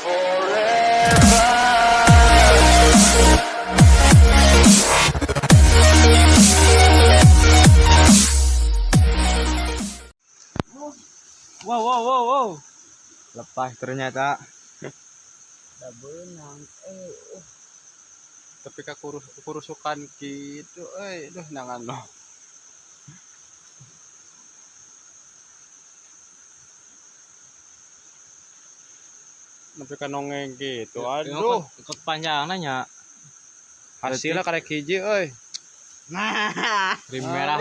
Forever. Wow, wow, wow, wow. Lepas ternyata. Da beunang eh. Tapi kurusukan gitu euy, duh nangan lo. Nepi ka nongeng gitu. Aduh, Kepanjangan nya. Hasilnya karek hiji euy. Nah, Rim merah.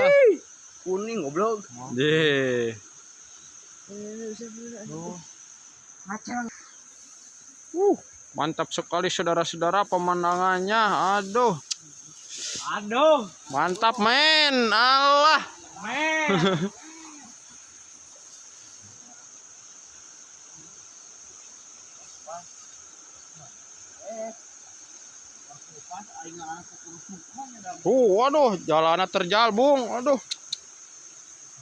Kuning goblok. Deh. Ngacang. Mantap sekali saudara-saudara pemandangannya. Aduh, Aduh, mantap men. Allah. Men. Waduh, jalannya terjal, Bung. Aduh.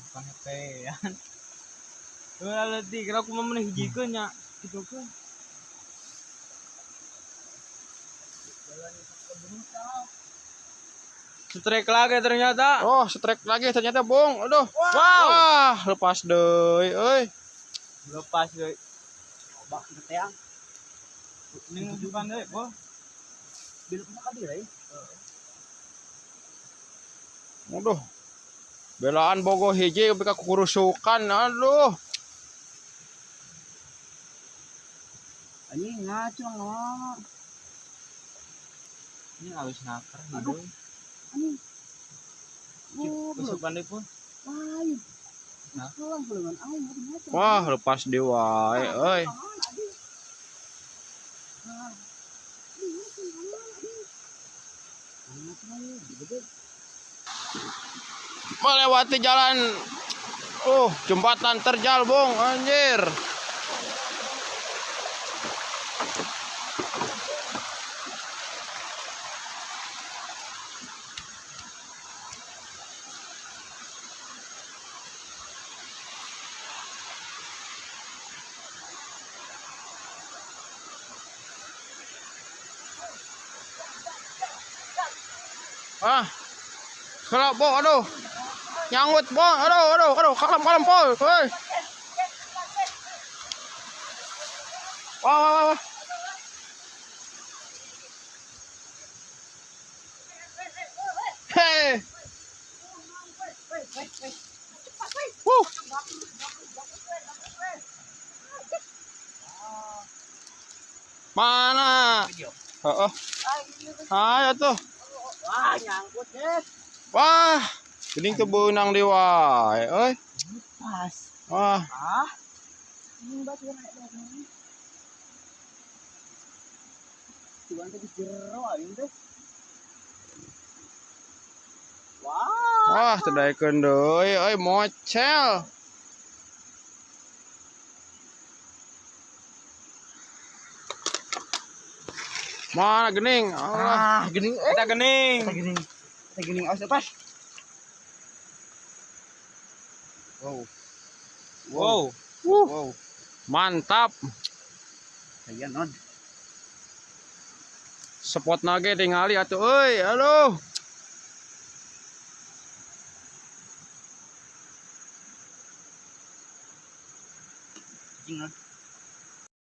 Bukan hepean. Ulah leutik, kira aku mah meneh hijikeun nya. Kitu kan. Strike lagi ternyata. Oh, strike lagi ternyata, Bung. Aduh. Wow. Wah, lepas deui euy. Lepas deui. Coba kita teang. Ini bukan deui, Bo. Bila punya kadir euy. Aduh. Belaan bogo hiji ka kurusukan. Aduh. Anjing ngaco ngomong. Ini halus naker. Aduh. Anjing. Kusukan deui pun. Lain. Wah, lepas deui wae euy. Melewati jalan, jembatan terjal, Bung, anjir. Ah, kalau Bo, aduh, nyanggut Bo, aduh, aduh, aduh, kalem, kalem, Pol, hei. Wah, wah, wah, wah. Hei. Wuh. Mana? Heeh. Ayo tuh. Wah, nyangkut deh. Wah, geuning teu beunang deui wae euy. Pas. Wah, Ah. Ini batu kan aya ini. Cuman teh geus jero aing teh. Wah. Wah, teu daekeun deui euy, mocel. Mana gening? Allah. Ah, gening. Eta gening. Eta gening. Eta gening awas lepas. Wow. Wow. Wow. Mantap. Saya non. Spot nage tingali atuh euy. Aduh. Cing non.